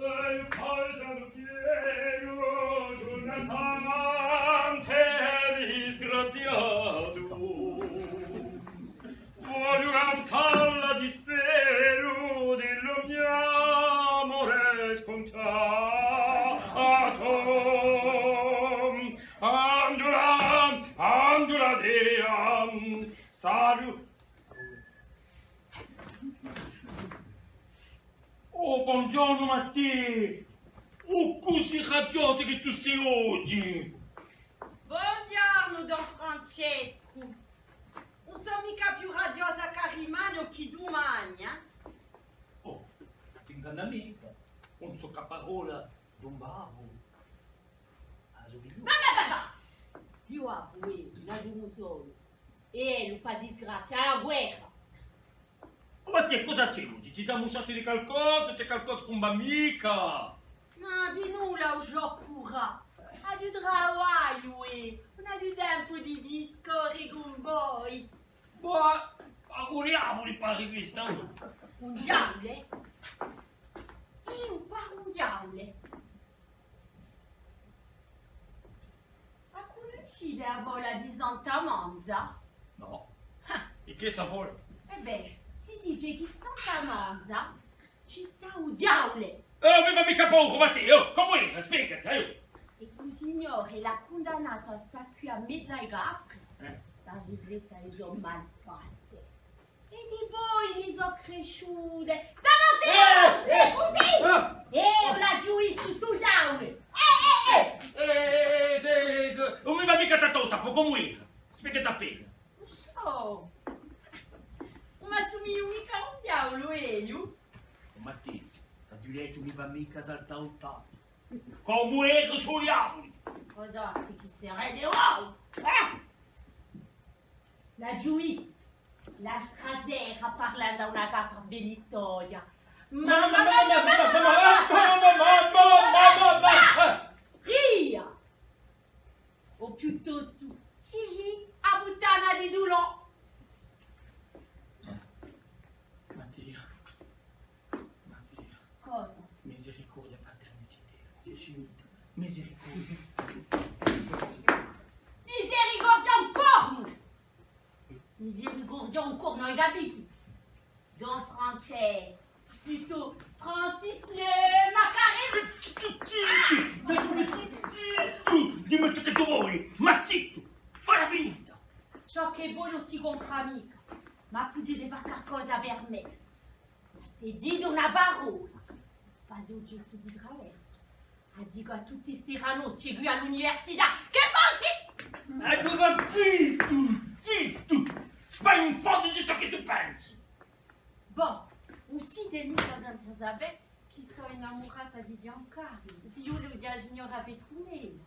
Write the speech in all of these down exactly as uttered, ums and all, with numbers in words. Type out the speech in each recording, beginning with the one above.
E paisanu Piero, Ghjurnatante disgraziatu, vogliu cantà la disperu di lu mio amore scongiatu. Anghjula, Anghjula Dea, sapiu. Oh, bonghjornu, Mattè! Oh, cusì raghjosu chì tù sì oghji! Bonghjornu, don Francescu! Ùn sò micca più raghjosa chè rimane o chè dumane, eh? Oh, t'inganna micca, ùn sò chè parolla d'un babbu. Ah, sò vivu. Và, và, và, và! Diu, ah, poi, n'aghju unu solu. È ellu, pà disgrazia, hè a guerra. Oh, ma chì cosa c'hè oghji? Ci simu usciati di calcosa? C'hè calcosa chì ùn và micca? Nò, di nulla, o sgiò cura. Aghju travagliu, eh. Ùn aghju tempu di discorre cun voi. Boh, ma curiamu li pari questa, oh. Un diavule? Eiu paru un diavule. A cunniscite a fola di Santa Manza? Nò. Ah. È chì hè sta fola? È bè, si dice chì Santa Manza ci stà u diavule. Eh, ùn mi fà micca paura, Mattè, oh, cumu era? Spiegati, aiò. È chì u Signore l'hà cundannatu à stà quì à mezu à i capri, eh, pà riflette à e so malfatte. È dipoi mi sò cresciute. Davanti à... Eh, eh, cusì! Eh! Eh, l'aghju vistu u diavule! Eh, eh, eh! Eh, eh, eh, eh, ùn mi fà micca sta tonta, po cumu era? Spiegati appena. Ùn sò. Ùn m'assumigliu micca à un diavulu, eiu? Oh, Mattè, t'aghju dettu, ùn mi fà micca saltà u tappu. Cumu era stu diavulu? Pò dassi chì serete voi, eh! L'aghju vistu l'altra sera parlendu à una capra bell'è toia. Mamma, mamma, mamma, mamma, mamma, mamma, mamma, mamma, mamma, mamma, mamma. Ria! O piuttostu, Gigi, a puttana di Dulò. Mattia. Mattia. Cosa? Misericordia, paternità, sì scimittu. Misericordia. Misericordia un cornu! Misericordia un cornu, hai capitu? Don Francescu, plutôt Francis le Macarè. Zittu, zittu, zittu, dimmi ciò chì tù voli, ma zittu, falla finita. Ciò chì vogliu ùn si compra micca, ma pudete fà qualcosa per mè. Ma s'è dite una parolla, fate u gestu di traversu. A dicu à tutte ste ranocchje quì à l'università, chì voi zittu! Aghju capitu, zittu! Vai in fondu di ciò chì tù pensi! Bon, ùn site micca senza sapè chì sò innamurata di Ghjuvan Carlu, u figliolu di a signora Petrunella.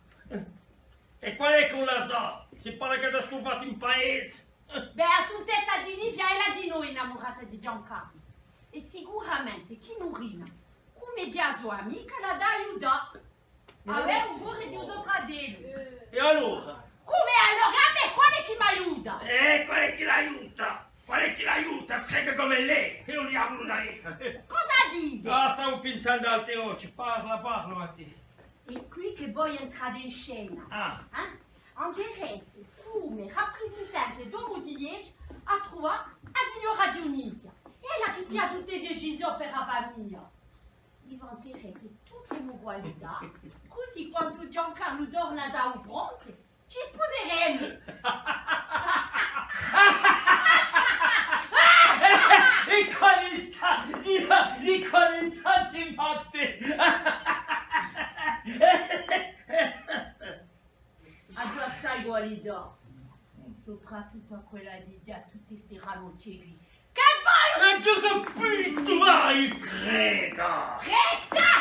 È quale hè chì ùn la sà, s'è pare ch'ella stà in paese? Bè, a tuntetta di Livia hè ella dinò innamurata di Ghjuvan Carlu. È sicuramente chì ùn rima, cum'è a so amica, l'hà da aiutà. Avè u core di u so fratellu. È allora? Cum'è allora? À mè quale hè chì m'aiuta? Eh, quale hè chì l'aiuta? Quale hè chì l'aiuta? Secca cum'è lei, hè un diavulu da essa. Cosa dite? Ah, stava pensendu à altre cose. Parla, parla, Mattia. Hè quì chì voi entrate in scena. Ah. Eh? Anderete, cum'è raprisentante d'omu di ghjesgia, à truvà a signora Dionisia. Hè ella chì piglia tutte e decisioni per a famiglia. Vi vanterete tutte e mo qualità, cusì quandu Ghjuvan Carlu torna da u fronte, ci spuseremu! E qualità, e qualità di Mattè! Aghju assai qualità, soprattuttu à quella di, di à tutte ste ranocchje quì. Chì voi... Aghju capitu, vai, strega! Strega!